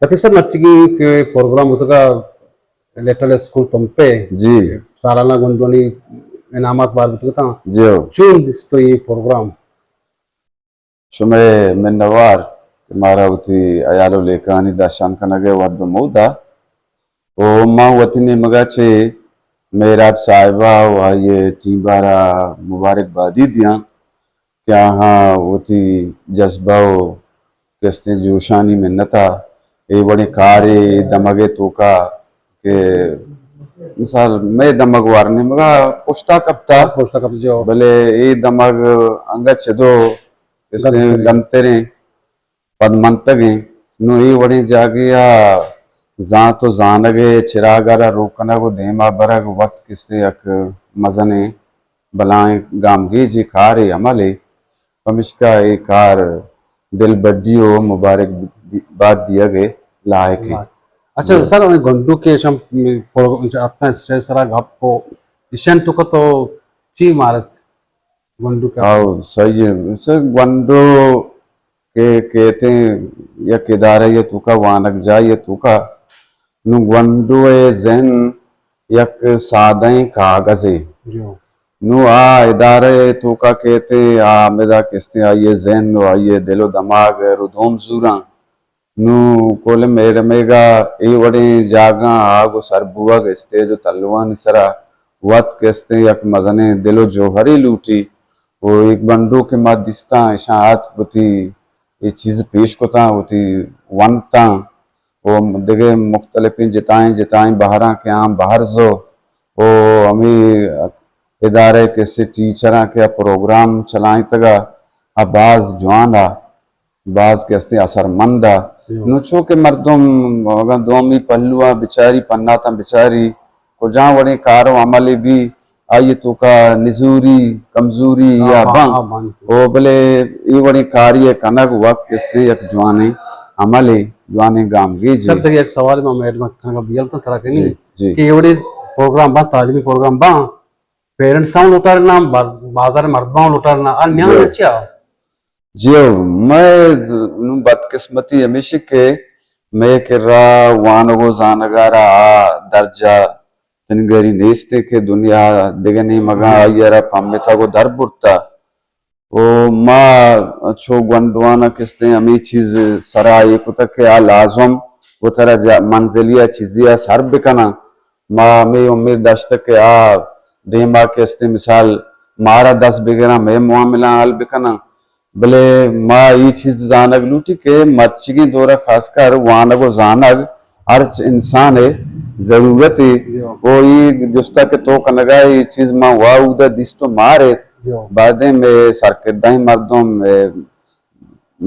ڈاکٹر صاحب، مرچیگیں کہ پروگرام بوتگا لٹل اسکول تمپے، جی۔ سالانہ گونڈوانی انعامات بار بوتگتاں۔ جی ہو۔ چون دیست تو اے پروگرام؟ شمئے منوار کہ مارا وتی ہیال و لیکہانی درشان کنگ ء وھد و مودا۔ و من وتی نیمگا چہ مہراب صاحبا و آئی ء ٹیمبارا مبارک بادی دیاں کہ آہاں وتی جذبہ و کہ استیں جوشانی منتا اے وڑیں کارے اے دمگ ء توکا کہ مثال مئے دمگ وار نیمگا پشتا کپتا، پشتا کپتا، جو۔ بلے اے دمگ انگت چدو کہ استیں گنتریں۔ گنتریں پد منتگیں۔ نوں اے وڑیں جاگہے ء زانت و زانگ ء چراگ ء را روک کنگ و دیما برگ وت کہ استیں یک مزنیں بلاہیں گامگیجے کارے عملے، پمشکا اے کار دلبڈی و مبارک باد دیگ ء لائق انت۔ اچھا سر، ہمیں گونڈو کے شم پرو-، اپنا اسٹیج سرا گپ کو ایشن تو کو تو چی مارت گونڈو کا؟ ہاؤ، صحیح ہے۔ سر، گونڈو کہ کیتیں یک ادارہ ء توکا، وانگجاہی ء توکا، نوں گونڈو ء ذہن یک سادہیں کاغذے۔ جی۔ نوں آ ادارہ ء توکا کیتیں، آ ہمدا کہ استیں آئی ء ذہن و آئی ء دل و دماغ ء ردوم زوراں۔ نوں کل میڑمیگا اے وڑیں جاگہاں آگ و سر بوگ، اسٹیج و تلوانی سرا وت کہ استیں یک مزنیں دل و جوہرے لوٹی۔ و اے گونڈو کہ ما دیستاں، اشاں اتک وتی اے چیز پیش کتاں، وتی ونتاں و دگہ مختلفیں جتائیں جتائیں بہراں کہ آں بہر زو و ہمے ادارہ کہ سے ٹیچراں کہ آ پروگرام چلائینتگا، آ باز جوان آ، باز کہ استیں اثرمند آ۔ نوں چو کہ مردم اگاں دومی پہلو آ بچاری، پناتاں بچاری، کجام وڑیں کار و عملے بی، آئی توکا نزوری، کمزوری یا بن۔ او بلے اے وڑیں کاری ء کنگ وقت استیں یک جوانیں عملے، جوانیں گامگیجے۔ سر، دگہ یک سوال ما میڈم کنگا بیلتاں ترا کنی جی، جی۔ کہ اے وڑیں پروگرام بن، تعلیمی پروگرام بن، پیرنٹس ہم لوٹارنا، بازار مردم ہم لوٹارنا، آ نیام جی۔ چیا؟ جی، مئے نوں بدقسمتی ہمیش کہ مئے کرا وانگ و زانگارا آ درجہ تنگری نیست کہ دنیا دگہ نیمگاں آئی ء را پمتگ و در برتہ۔ و ما چو گونڈواناں کستیں ہمے چیز سرا اے کتگ کہ آ لازم وترا جا-، منزلی ء چیزے ء سر بکناں۔ ما ہمے امید داشتگ کہ آ دیما کستیں مثال مارا دست بگراں، مئے معاملہ حل بکناں۔ بلے ما اے چیز زانگ لوٹی کہ مرچیگیں دور ء خاص کر وانگ و زانگ ہر انسان ء ضرورت ء۔ و اے جستا کہ تو کنگا اے چیز ما وا اودا دیست و مار ایت۔ بایدیں مئے سرکردہیں مردم، مئے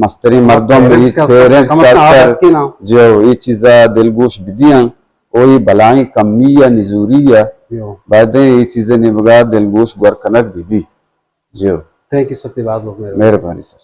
مستریں مردم، پیرنٹس خاص کر، جو اے چیزا دلگوش بدیاں و اے بلائیں کمی یا نزوری یا بایدیں اے چیز نیمگا دلگوش گور کنگ ببی۔ جیو۔ تھینک یو سر، تئی باز باز مہربانی۔ مہربانی سر۔